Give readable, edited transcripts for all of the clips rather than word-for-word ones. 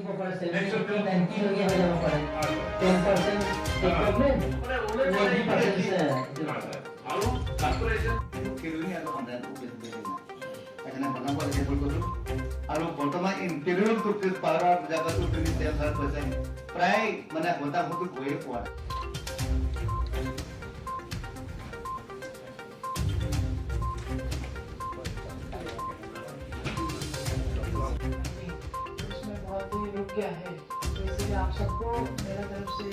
দিব পাৰে, 70, 90 লৈকে হৈ যাব পাৰে। 10% development, 90%। আৰু কৰ্পোৰেশ্যন সেইকাৰণে বনাব লাগে বুলি কৈছোঁ। আৰু বৰ্তমান ইণ্টেৰিয়ৰ পাহাৰৰ জেগাটো তুমি তেল সাৰ কৈছা, প্ৰায় মানে হতাহতি গৈয়ে পোৱা নাই। इसमें बहुत ही रुक गया है, तो इसलिए आप सबको मेरा तरफ से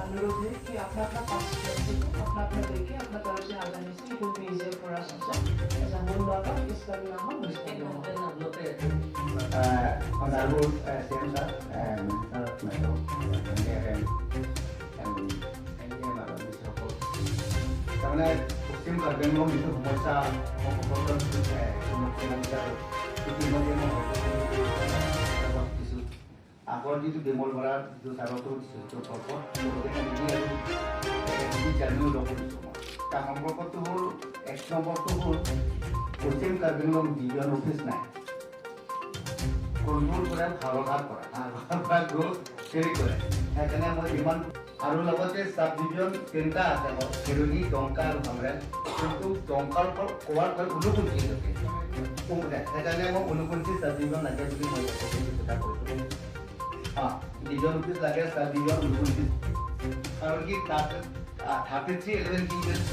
अनुरोध है कि अपना अपना कॉन्स्टिट्यूंसी को अपना अपना देके अपना तरफ से आ जाने से it will be easier for us also as a whole lot of इसका नाम Honorable CM sir, Minister Madam, NDRM, and NDM আৰু যিসকল তাৰমানে পশ্চিম কাৰ্বি আংলং যিটো সমস্যা ইতিমধ্যে মই দিছোঁ। আগৰ যিটো বিমল বৰাৰ যিটো ছাৰতো দিছোঁ, সেইটো সম্পৰ্কত লগতে আৰু জানিও লগ কৰিছোঁ মই। তাৰ সম্পৰ্কটো হ'ল, এক নম্বৰটো হ'ল পশ্চিম কাৰ্বি আংলং ডিভিজন অফিচ নাই, কণ্ট্ৰল কৰে হালঘাট কৰা, হালঘাট গৈ হেৰি কৰে। সেইকাৰণে মই যিমান আৰু লগতে চাব ডিভিজন তিনিটা আছে আমাৰ, খেৰণি, ডংকা আৰু হামৰেণ। কিন্তু ডংকাৰ ক'ৰবাত গৈ ঊনকুঞ্চিলৈকে, সেইকাৰণে মই ঊনকুঞ্চি চাব ডিভিজন লাগে বুলি মই কথা কৈছোঁ। অঁ, ডিভিজন অফিচ লাগে, চাব ডিভিজন ঊনকুঞ্চি, কাৰণ কি তাত 33 11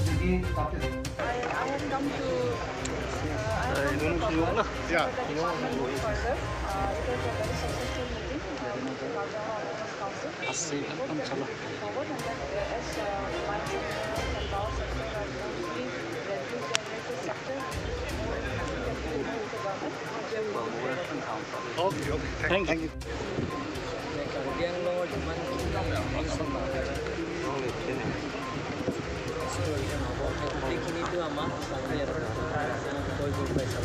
যদি I have come to Yeah. the department move further. It was a very successful meeting with the Karbi Anglong Autonomous Council. Hope that we move forward and that as mines and minerals and power sector are mostly revenue generated sector, which is more applicable to the government, we are moving forward. Okay, okay. Thank you. Karbi আংলঙৰ যিমানখিনি হ'ব, সেই গোটেইখিনিতো আমাৰ কাৰ্বি তই গৈ পাইছা।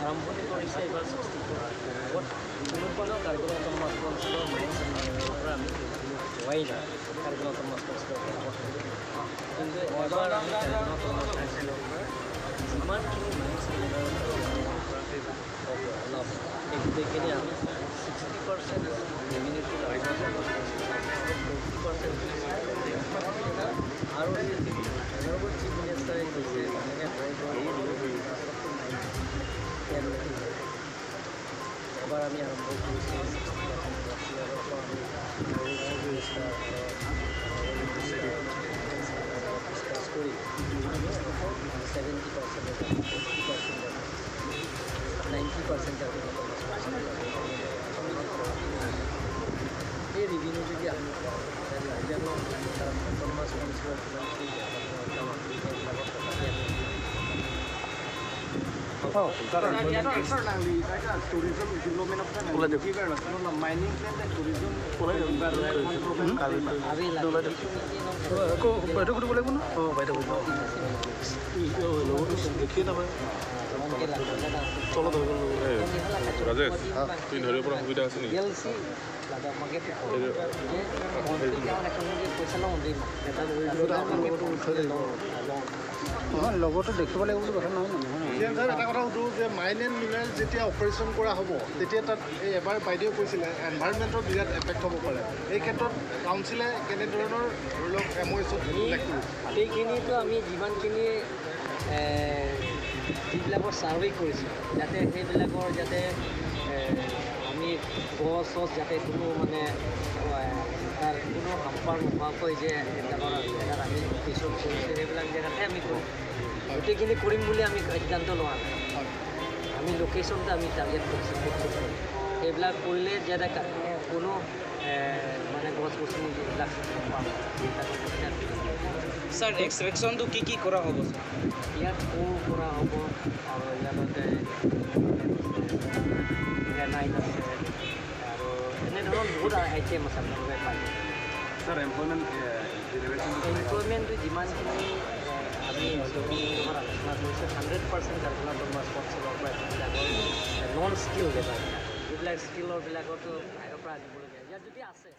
আৰম্ভণি কৰিছে এইবাৰ 64 আগত কোনো কাৰ্বি অট'নমাছ কাউন্সিলৰ মাইন্স পৰা আমি হোৱাই নাই কাৰ্বি অট'নমাছ কাউন্সিলৰ। কিন্তু এবাৰ আমি কাৰ্বি অট'নমাছ কাউন্সিলৰ পৰা যিমানখিনি মাইন্স হ'ব ওলাব, সেই গোটেইখিনি আমি 60% ৰেভিনিউটো 40% আৰু অনাৰেবল চিফ মিনিষ্টাৰে কৈছে যেনেকৈ হৈ গ'ল। এবাৰ আমি আৰম্ভ কৰিছোঁ 60%, পৰা আমি মিনিষ্টাৰ ডিছকাছ কৰি 70%, 80%, 90% এই ৰেভিনিউ যদি আমি পাওঁ, কাৰ্বি আংলং অট'নমাছ কাউন্সিলৰ যিমানখিনি ডেভেলপমেণ্টৰ কাম আছে, সেইবিলাকৰ টকাতে আমি Tourism development mining tourism. আমি আকৌ বাইদেউ সুধিব লাগিব ন? অঁ, বাইদেউ লগতো দেখিয়ে নাপায়, তলত হৈ গ'ল। ৰাজেশ, তুমি ধৰিব পৰা সুবিধা আছে নেকি? নহয়, লগতো দেখিব লাগিব বুলি কথা নহয় নহয়। চিএম ছাৰ, এটা কথা সুধোঁ যে মাইন এণ্ড মিনাৰেল যেতিয়া অপাৰেশ্যন কৰা হ'ব, তেতিয়া তাত এই এবাৰ বাইদেৱে কৈছিলে এনভাইৰনমেণ্টৰ বিৰাট এফেক্ট হ'ব পাৰে। এই ক্ষেত্ৰত কাউন্সিলে কেনেধৰণৰ ধৰি লওক এম অ' এছত উল্লেখ কৰিছে? সেইখিনিতো আমি যিমানখিনি যিবিলাকৰ ছাৰ্ভে কৰিছোঁ, যাতে সেইবিলাকৰ যাতে আমি গছ চছ যাতে কোনো মানে তাৰ কোনো হাম্পাৰ নোহোৱাকৈ যে সেইবিলাকৰ জেগাত আমি পিছত কৰিছোঁ, সেইবিলাক জেগাতে আমি কৰিম। গোটেইখিনি কৰিম বুলি আমি সিদ্ধান্ত লোৱা নাই। আমি লোকেশ্যনটো আমি টাৰ্গেট কৰিছোঁ, ক'ত ক'ত কৰিম। সেইবিলাক কৰিলে যাতে কোনো মানে গছ গছনি যিবিলাক সেইবিলাক। ছাৰ, এক্সট্ৰেকশ্যনটো কি কি কৰা হ'ব ছাৰ? ইয়াত কোৰ কৰা হ'ব আৰু ইয়াতে গ্ৰেনাইট আছে আৰু এনেধৰণৰ বহুত আইটেম আছে, আপোনালোকে পাই। Sir, employment generation? এমপ্লয়মেণ্টটো যিমানখিনি আমি লগত আলোচনা কৰিছোঁ, 100% কাৰ্বি অট'নমাছ কাউন্সিলৰ পৰা যিবিলাকৰ নন স্কিল লেবাৰবিলাক, যিবিলাক স্কিলৰবিলাকতো বাহিৰৰ পৰা আনিবলগীয়া, ইয়াত যদি আছে।